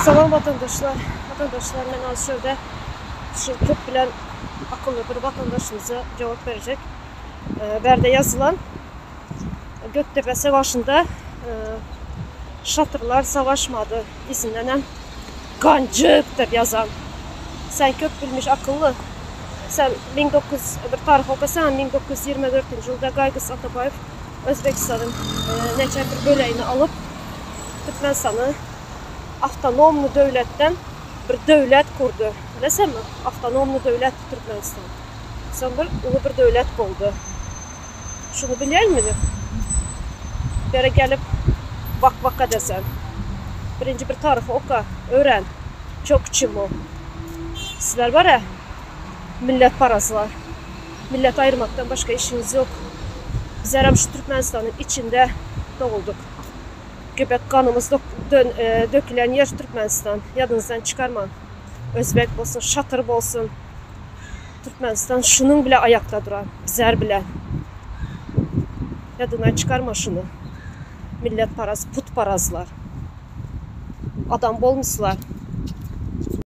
Salam vatandaşlar. Vatandaşlar men az şurada şu köp bilen akylly bir vatandaşymyza cevap verecek. Ee, berde yazılan Göktepe Savaşı'nda e, şatırlar savaşmadı isimlenen Gancık dep yazan. Sen köp bilmiş akıllı. Sen 19 bir tarih okusan 1924 yılda Gaygıs Atabayev Özbekistan'ın e, neçe bir böleğini alıp Türkmenistan'ı avtonomny döwletden bir döwlet kurdy. Bilesenmi? Avtonomny döwlet Türkmenistan. Soň bir uly bir döwlet boldy. Şuny bilýänmi? Bere gelip bak baka desen. Birinji bir taryhy oka, öwren. Çok çimo. Sizler bar ya milletparazlar. Millet ayırmaktan başka işiniz yok. Bizlerem şu Türkmenistan'ın içinde doğulduk. Göbek kanımız dön, e, dökülen yer Türkmenistan. Yadınızdan çıkarma. Özbek bolsun, şatır bolsun. Türkmenistan şunun bile ayakta duran. Bizler bile. Yadından çıkarma şunu. Milletparaz, putparazlar. Adam bolmuşlar.